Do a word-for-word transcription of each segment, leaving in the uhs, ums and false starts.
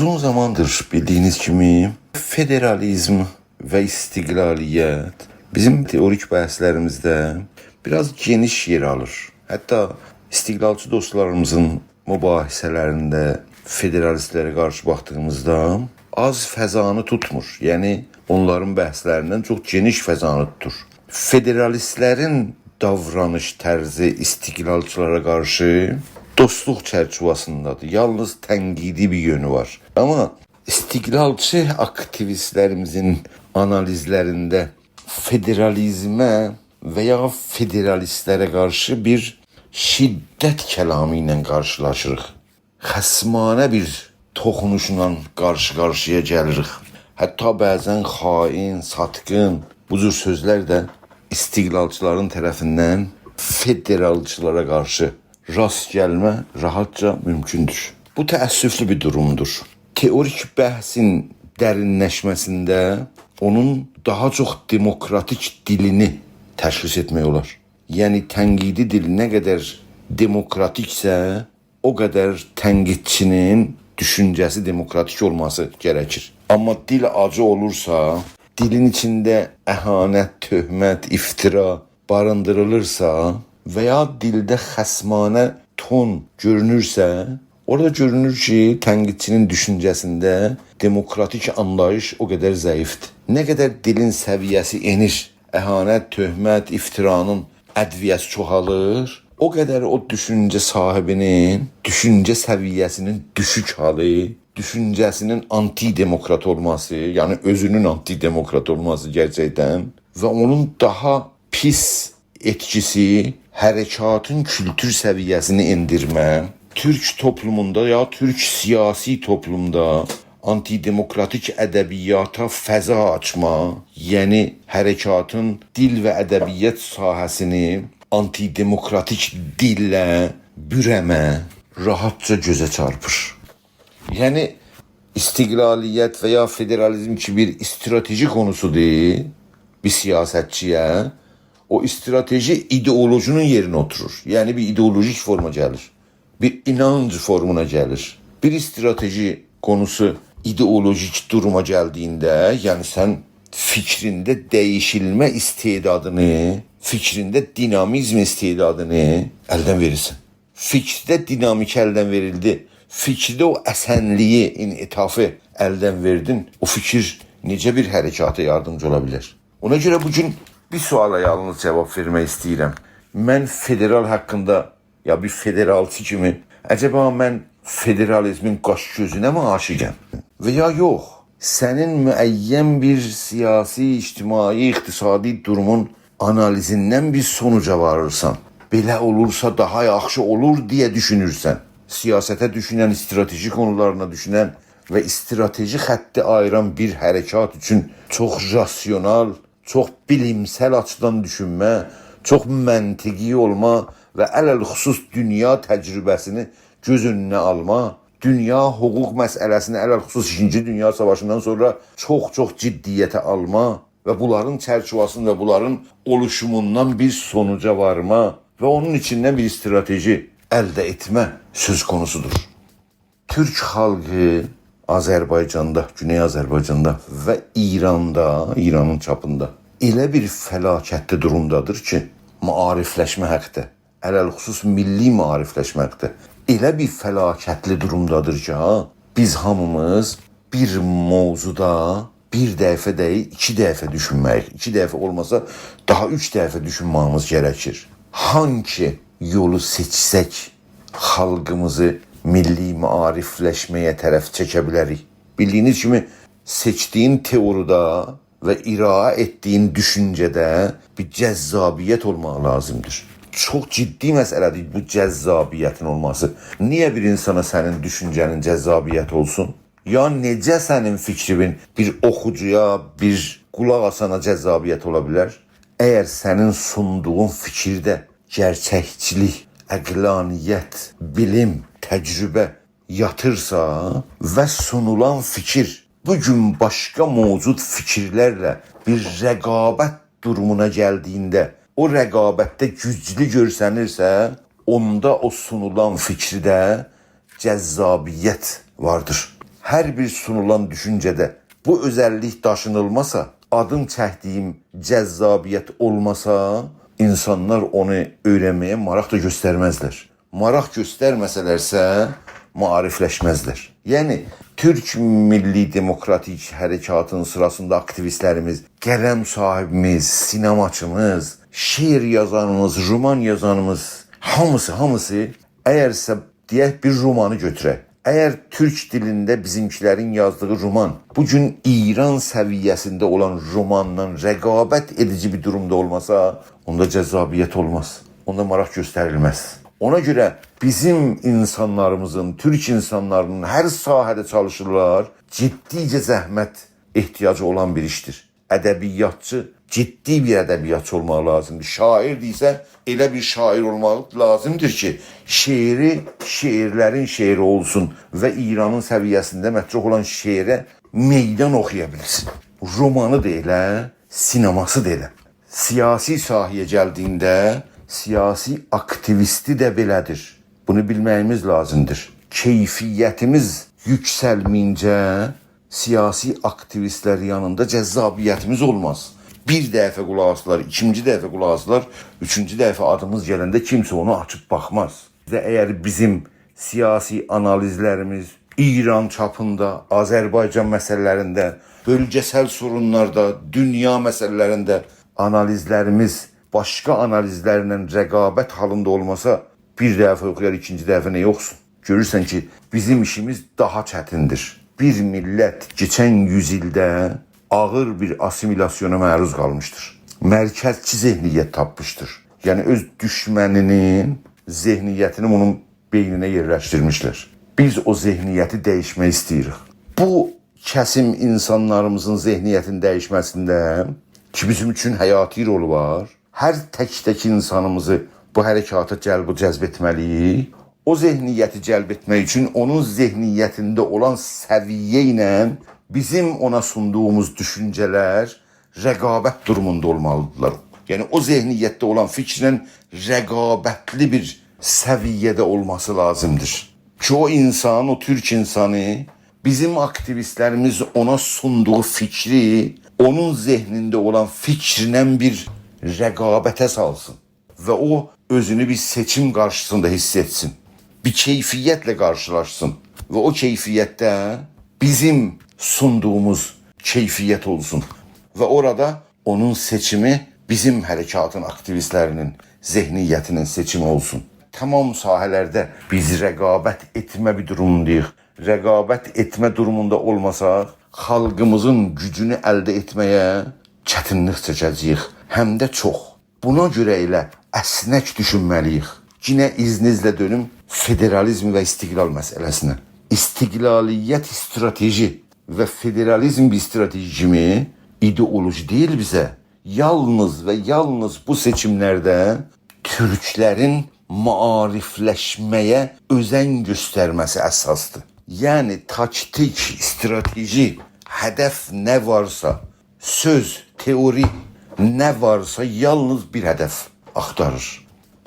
اوزون زاماندیر، بیلدیگینیز کیمی، فدرالیزم و استقلالیت بیزیم تئوریک بحثلریمیزده بیر آز گئنیش یئر آلیر. حتی استقلالچی دوستلاریمیزین مباحثه‌لرینده فدرالیستلره قارشی باخدیغیمیزدا آز فضانی توتمور. یعنی، اونلارین بحثلریندن چوخ گئنیش فضانی توتور. فدرالیستلرین داورانیش طرزی استقلالچیلارا قارشی دوستلوق چرچیوه‌سینده‌دیر. یالنیز تنقیدی بیر یؤنو وار. آمما استقلالچی آکتیویستلریمیزین آنالیزلرینده فدرالیزمه و یا فدرالیستلره قارشی بیر شدت کلامی ایله قارشیلاشیریق. خصمانه بیر توخونوشلا قارشی-قارشییا گلیریک. حتی بعضا خائن، ساتقین، بو جور سؤزلر ده استقلالچیلارین طرفیندن فدرالچیلارا قارشی راست گلمه راحتجا مومکوندور. بو تأسفلو بیر دورومدور. تئوریک بحثین درینلشمه‌سینده اونون داها چوخ دموکراتیک دیلینی تشخیص ائتمک اولار. یعنی، تنقیدی دیل نه قدر دموکراتیکسه، او قدر تنقیدچی‌نین دوشونجه‌سی دموکراتیک اولماسی گرکیر. آمما دیل آجی اولورسا، دیلین ایچینده اهانت، تهمت، افترا باریندیریلیرسا و یا دیلده خصمانه تون گؤرونورسه، اورادا گؤرونور کی، تنقیدچی‌نین دوشونجه‌سینده دموکراتیک آنلاییش او قدر ضعیفدیر. نه قدر دیلین سویه‌سی ائنیر، اهانت، تهمت، افترانین ادویه‌سی چوخالیر، او قدر او دوشونجه صاحیبی‌نین دوشونجه سویه‌سی‌نین دوشوک حالی، دوشونجه‌سی‌نین آنتی‌دموکرات اولماسی، یعنی اؤزونون آنتی‌دموکرات اولماسی گئرچکدن و اونون داها پیس ائتکیسی حرکاتین کولتور سویه‌سینی ائندیرمه، تورک توپلوموندا یا تورک سیاسی توپلومدا آنتی‌دموکراتیک ادبیاتا فضا آچما، یعنی حرکاتین دیل و ادبیات ساحه‌سینی آنتی‌دموکراتیک دیلله بوره‌مه راحتجا گؤزه چارپیر. یعنی، استقلالیت و یا فدرالیزم کی، بیر استراتژی قونوسودور بیر سیاستچی‌یه، او استراتژی ایدئولوژی‌نین یئرینه اوتورور. یعنی، بیر ایدئولوژیک فورما گلیر. بیر اینانج فورمونا گلیر. بیر استراتژی قونوسو ایدئولوژیک دوروما گلدیگینده، یعنی سن فیکرینده دییشیلمه استعدادینی، فیکرینده دینامیزم استعدادینی الدن وئریرسن. فیکرده دینامیک الدن وئریلدی، فیکرده او اسن‌لیگی، انعطافی الدن وئردین، او فیکیر نئجه بیر حرکاتا یاردیمجی اولا بیلر؟ اونا گؤره بو گون بیر سؤالا یالنیز جاواب وئرمک ایسته‌ییرم. من فدرال حاقیندا، یا بیر فدرالچی کیمی، عجبا من فدرالیزمین قاش گؤزونه‌می عاشیقم؟ و یا یوخ؟ سنین معین بیر سیاسی، اجتماعی، اقتصادی دورومون آنالیزیندن بیر سونوجا واریرسان. بئله اولورسا داها یاخشی اولور دئیه دوشونورسن. سیاسته دوشونن، استراتژی قونولارینا دوشونن و استراتژی خطی آییران بیر حرکات اوچون چوخ راسیونال، چوخ بیلیمسل آچیدان دوشونمه، چوخ منطقی اولما و علی‌الخصوص دونیا تجربه‌سینی گؤز اؤنونه آلما، دونیا حقوق مسئله‌سینی، علی‌الخصوص ایکینجی دونیا ساواشیندان سونرا چوخ-چوخ جدیته آلما و بونلارین چرچیوه‌سینده، بونلارین اولوشوموندان بیر سونوجا وارما و اونون ایچیندن بیر استراتژی الده ائتمه سؤز قونوسودور. تورک خالقی آذربایجاندا، گونئی آذربایجاندا و ایراندا، ایرانین چاپیندا ائله بیر فلاکتلی دورومدادیر کی، معاریفلشمه حاقدا، علی‌الخصوص میللی معاریفلشمه حاقدا ائله بیر فلاکتلی دورومدادیر کی، ها، بیز هامیمیز بیر موضوعدا بیر دفعه دئییل، ایکی دفعه دوشونمه‌لی‌ییک. ایکی دفعه اولماسا، داها اوچ دفعه دوشونمه‌ییمیز گرکیر. هانگی یولو سئچسک، خالقیمیزی میللی معاریفلشمه‌یه طرف چکه بیلریک؟ بیلدیگینیز کیمی، سئچدیگین تئوریده و ارائه ائتدیگین دوشونجه‌ده بیر جذابیت اولماق لازیمدیر. چوخ جدی مسئله‌دیر بو جذابیتین اولماسی. نییه بیر اینسانا سنین دوشونجه‌نین جذابیت اولسون؟ یا نئجه سنین فیکرین بیر اوخوجویا، بیر قولاق آسانا جذابیت اولا بیلر؟ اگر سنین سوندوغون فیکیرده گئرچکچیلیک، عقلانیت، بیلیم، تجربه یاتیرسا و سونولان فیکیر بو گون باشقا موجود فیکیرلرله بیر رقابت دورومونا گلدیگینده، او رقابتده گوجلو گؤرسنیرسه، اوندا او سونولان فیکیرده جذابیت واردیر. هر بیر سونولان دوشونجه‌ده بو اؤزللیک داشینیلماسا، آدین چکدیگیم جذابیت اولماسا، اینسانلار اونو اؤیرنمه‌یه ماراق دا گؤسترمزلر. ماراق گؤسترمه‌سه‌لرسه، معاریفلشمزلر. یعنی، تورک میللی دموکراتیک حرکاتین سیراسیندا آکتیویستلریمیز، قلم صاحیبیمیز، سینماچیمیز، شعر یازانیمیز، رومان یازانیمیز، هامیسی، هامیسی، اگرسه، دئیک، بیر رومانی گؤتورک. اگر تورک دیلینده بیزیمکیلرین یازدیغی رومان بو گون ایران سویه‌سینده اولان رومانلا رقابت ائدیجی بیر دورومدا اولماسا، اوندا جذابیت اولماز. اوندا ماراق گؤستریلمز. اونا گؤره بیزیم اینسانلاریمیزین، تورک اینسانلارینین هر ساحه‌ده چالیشیرلار، جدیجه زحمت احتیاجی اولان بیر ایشدیر. ادبیاتچی، جدی بیر ادبیاتچی اولماق لازیمدیر. شاعیردیرسه، ائله بیر شاعیر اولماق لازیمدیر کی، شعری شعرلرین شعری اولسون و ایرانین سویه‌سینده مطرح اولان شعره میدان اوخویا بیلسین. رومانی دا ائله، سینماسی دا ائله. سیاسی ساحه‌یه گلدیگینده، سیاسی آکتیویستی ده بئله‌دیر. بونو بیلمه‌ییمیز لازیمدیر. کیفیتیمیز یوکسلمه‌یینجه سیاسی آکتیویستلر یانیندا جذابیتیمیز اولماز. بیر دفعه قولاق آسیلار، ایکینجی دفعه قولاق آسیلار، اوچونجو دفعه آدیمیز گلنده کیمسه اونو آچیب باخماز. و اگر بیزیم سیاسی آنالیزلریمیز ایران چاپیندا، آذربایجان مسئله‌لرینده، بؤلگه‌سل سورونلاردا، دونیا مسئله‌لرینده آنالیزلریمیز باشقا آنالیزلرله رقابت حالیندا اولماسا، بیر دفعه اوخویار، ایکینجی دفعه نییه اوخوسون؟ گؤرورسن کی، بیزیم ایشیمیز داها چتیندیر. بیر میللت کئچن یوز ایلده آغیر بیر آسیمیلاسیونا معروض قالمیشدیر. مرکزچی ذهنیت تاپمیشدیر. یعنی اؤز دوشمنی‌نین ذهنیتینی بونون بئینینه یئرلشدیرمیشلر. بیز او ذهنیتی دییشمک ایسته‌ییریک. بو کسیم اینسانلاریمیزین ذهنیتینین دییشمه‌سینده کی، بیزیم اوچون حیاتی رولو وار، هر تک-تک اینسانیمیزی بو حرکاتا جلب و جذب ائتمه‌لی‌ییک. او ذهنیتی جلب ائتمک اوچون اونون ذهنیتینده اولان سویه ایله بیزیم اونا سوندوغوموز دوشونجه‌لر رقابت دوروموندا اولمالیدیرلار. یعنی، او ذهنیتده اولان فیکرله رقابتلی بیر سویه‌ده اولماسی لازیمدیر. کی، او اینسان، او تورک اینسانی بیزیم آکتیویستلریمیز اونا سوندوغو فیکری، اونون ذهنینده اولان فیکرله بیر رقابته سالسین و او اؤزونو بیر سئچیم قارشیسیندا حیس ائتسین. بیر کیفیتله قارشیلاشسین و او کیفیت ده بیزیم سوندوغوموز کیفیت اولسون. و اورادا اونون سئچیمی بیزیم حرکاتین آکتیویستلری‌نین ذهنیتی‌نین سئچیمی اولسون. تمام ساحه‌لرده بیز رقابت ائتمه بیر دورومونداییق. رقابت ائتمه دوروموندا اولماساق، خالقیمیزین گوجونو الده ائتمه‌یه چتینلیک چکه‌جه‌ییک. هم ده چوخ. بونا گؤره ائله اسنک دوشونمه‌لی‌ییک. یئنه ایذنینیزله دؤنوم فدرالیزم و استقلال مسئله‌سینه. استقلالیت استراتژی و فدرالیزم بیر استراتژی کیمی ایدئولوژی دئییل بیزه. یالنیز و یالنیز بو سئچیملرده تورکلرین معاریفلشمه‌یه اؤزن گؤسترمه‌سی اساسدیر. یعنی تاکتیک، استراتژی، هدف نه وارسا، سؤز، تئوری نه وارسا، یالنیز بیر هدف آختاریر.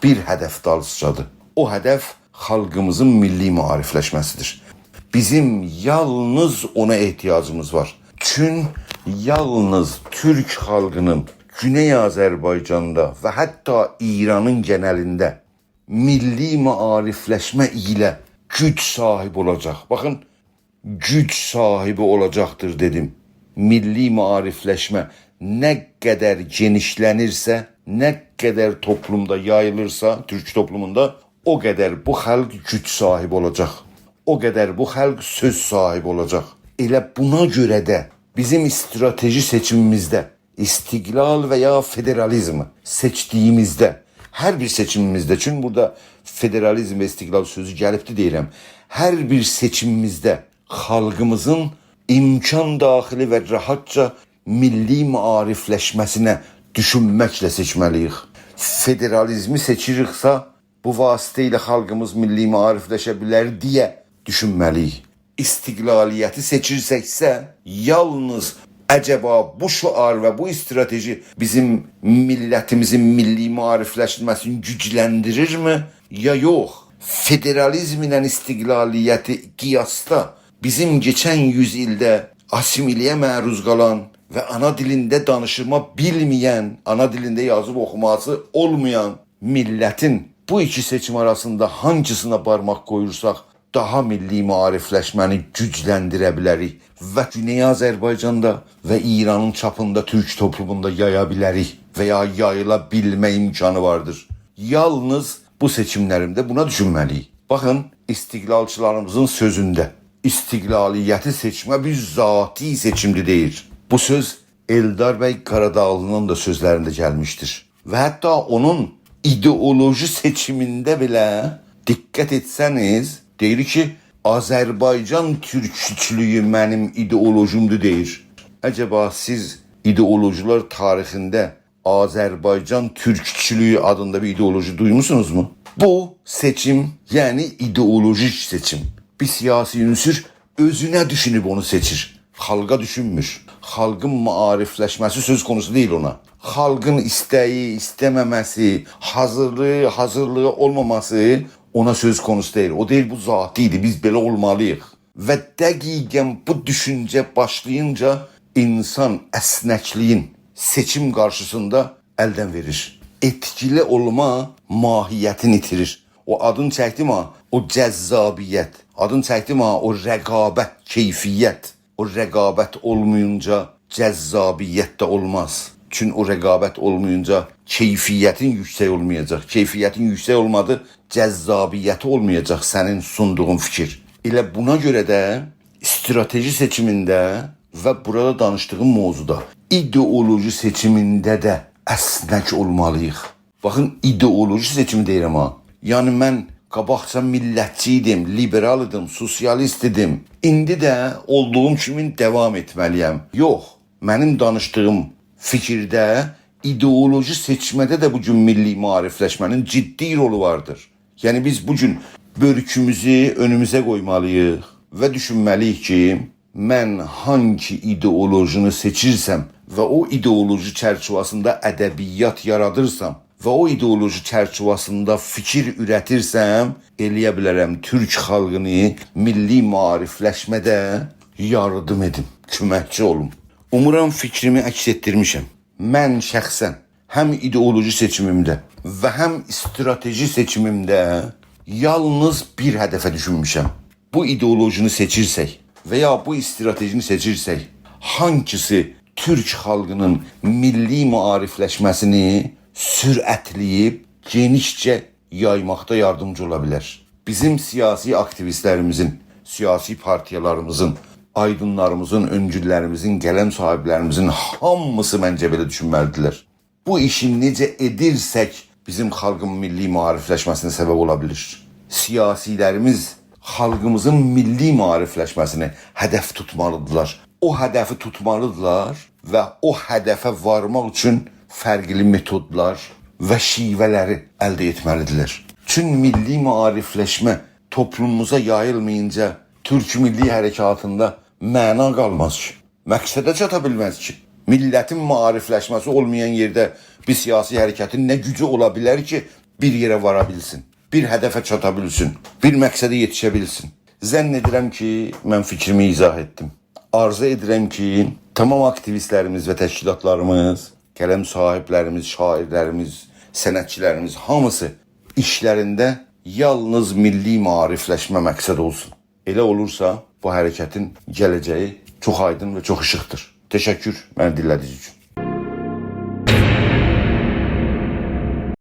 بیر هدف دالیسیجادیر. او هدف خالقیمیزین میللی معاریفلشمه‌سیدیر. بیزیم یالنیز اونا احتیاجیمیز وار. چون یالنیز تورک خالقی‌نین گونئی آذربایجاندا و حتی ایرانین گئنلینده میللی معاریفلشمه ایله گوج صاحیبی اولاجاق. باخین، گوج صاحیبی اولاجاقدیر دئدیم. میللی معاریفلشمه نه قدر گئنیشلنیرسه، نه قدر توپلومدا یاییلیرسا، تورک توپلوموندا، او قدر بو خالق گوج صاحیبی اولاجاق. او قدر بو خالق سؤز صاحیبی اولاجاق. ائله بونا گؤره ده بیزیم استراتژی سئچیمیمیزده، استقلال و یا فدرالیزمی سئچدیگیمیزده، هر بیر سئچیمیمیزده، چونکی بورادا فدرالیزم و استقلال سؤزو گلیبدی دئییرم، هر بیر سئچیمیمیزده خالقیمیزین امکان داخلی و راحتجا میللی معاریفلشمه‌سینه دوشونمکله سئچمه‌لی‌ییک. فدرالیزمی سئچیریکسه، بو واسطه ایله خالقیمیز میللی معاریفلشه بیلر دئیه دوشونمه‌لی‌ییک. استقلالیتی سئچیرسکسه، یالنیز عجبا بو شعار و بو استراتژی بیزیم میللتیمیزین میللی معاریفلشمه‌سینی گوجلندیریرمی، یا یوخ؟ فدرالیزم ایله استقلالیتی قیاسدا بیزیم کئچن یوز ایلده آسیمیله‌یه معروض قالان و آنا دیلینده دانیشما بیلمه‌ین، آنا دیلینده یازیب اوخوماسی اولمایان میللتین بو ایکی سئچیم آراسیندا هانگیسینا بارماق قویورساق، داها میللی معاریفلشمه‌نی گوجلندیره بیلریک و گونئی آذربایجاندا و ایرانین چاپیندا تورک توپلوموندا یایا بیلریک و یا یاییلا بیلمه امکانی واردیر. یالنیز بو سئچیملرینده بونا دوشونمه‌لی‌ییک. باخین، استقلالچیلاریمیزین سؤزونده، استقلالیتی سئچمه بیر ذاتی سئچیمدیر دئییر. بو سؤز ائلدار بی قاراداغلی‌نین دا سؤزلرینده گلمیشدیر. و حتی اونون ایدئولوژی سئچیمینده بئله دقت ائتسه‌نیز، دئییر کی، «آذربایجان تورکچولویو منیم ایدئولوژیمدور»، دئییر. عجبا سیز ایدئولوژیلر تاریخینده آذربایجان تورکچولویو آدیندا بیر ایدئولوژی دویموسونوزمو؟ بو سئچیم، یعنی ایدئولوژیک سئچیم. بیر سیاسی عنصر اؤزونه دوشونوب اونو سئچیر. خالقا دوشونمور. خالقین معاریفلشمه‌سی سؤز قونوسو دئییل اونا. خالقین ایسته‌یی، ایسته‌مه‌مه‌سی، حاضیرلیغی، حاضیرلیغی اولماماسی اونا سؤز قونوسو دئییل. او دئییر، بو ذاتی‌دیر، بیز بئله اولمالی‌ییق. و دقیقاً بو دوشونجه باشلایینجا اینسان اسنکلیگین سئچیم قارشیسیندا الدن وئریر. ائتکیلی اولما ماهیتینی ایتیریر. او آدین چکدیم ها، او جذابیت. آدین چکدیم ها، او رقابت، کیفیت. او رقابت اولمایینجا جذابیت ده اولماز. چون او رقابت اولمایینجا کیفیتین یوکسک اولمایاجاق. کیفیتین یوکسک اولمادی، جذابیتی اولمایاجاق سنین سوندوغون فیکیر. ائله بونا گؤره ده استراتژی سئچیمینده و بورادا دانیشدیغیم موضوعدا ایدئولوژی سئچیمینده ده اسنک اولمالی‌ییق. باخین، ایدئولوژی سئچیمی دئییرم ها. یعنی من قاباقجا میللتچی ایدیم، لیبرال ایدیم، سوسیالیست ایدیم. ایندی ده اولدوغوم کیمی داوام ائتمه‌لی‌یم. یوخ، منیم دانیشدیغیم فیکیرده، ایدئولوژی سئچمه‌ده ده بو گون میللی معاریفلشمه‌نین جدی رولو واردیر. یعنی بیز بو گون بؤرکوموزو اؤنوموزه قویمالی‌ییق و دوشونمه‌لی‌ییک کی، من هانگی ایدئولوژینی سئچیرسم و او ایدئولوژی چرچیوه‌سینده ادبیات یارادیرسام و او ایدئولوژی چرچیوه‌سینده فیکیر اورتیرسم، ائلیه بیلرم تورک خالقینی میللی معاریفلشمه‌ده یاردیم ائدیم، کؤمکچی اولوم. اومورام فیکریمی عکس ائتدیرمیشم. من شخصاً هم ایدئولوژی سئچیمیمده و هم استراتژی سئچیمیمده یالنیز بیر هدفه دوشونموشم. بو ایدئولوژینی سئچیرسک و یا بو استراتژینی سئچیرسک، هانگیسی تورک خالقینین میللی معاریفلشمه‌سینی سرعتله‌ییب گئنیشجه یایماقدا یاردیمجی اولا بیلر؟ بیزیم سیاسی آکتیویستلریمیزین، سیاسی پارتیالاریمیزین، آیدینلاریمیزین، اؤنجوللریمیزین، قلم صاحیبلریمیزین هامیسی منجه بئله دوشونمه‌لی‌دیرلر. بو ایشی نئجه ائدیرسک، بیزیم خالقین میللی معاریفلشمه‌سینه سبب اولا بیلیر. سیاسیلریمیز خالقیمیزین میللی معاریفلشمه‌سینی هدف توتمالی‌دیرلار. او هدفی توتمالی‌دیرلار و او هدفه وارماق اوچون فرقلی متودلار و شیوه‌لری الده ائتمه‌لی‌دیرلر. چون میللی معاریفلشمه توپلوموموزا یاییلمایینجا تورک میللی حرکاتیندا معنا قالماز کی. مقصده چاتا بیلمز کی. میللتین معاریفلشمه‌سی اولمایان یئرده بیر سیاسی حرکتین نه گوجو اولا بیلر کی، بیر یئره وارا بیلسین، بیر هدفه چاتا بیلسین، بیر مقصده یئتیشه بیلسین؟ ظن ائدیرم کی، من فیکریمی ایضاح ائتدیم. آرزو ائدیرم کی، تمام آکتیویستلریمیز و تشکیلاتلاریمیز، قلم صاحیبلریمیز، شاعیرلریمیز، صنعتچیلریمیز، هامیسی ایشلرینده یالنیز میللی معاریفلشمه مقصد اولسون. ائله اولورسا، بو حرکتین گله‌جه‌یی چوخ آیدین و چوخ ایشیقدیر. تشکر، منی دینله‌دیگینیز اوچون.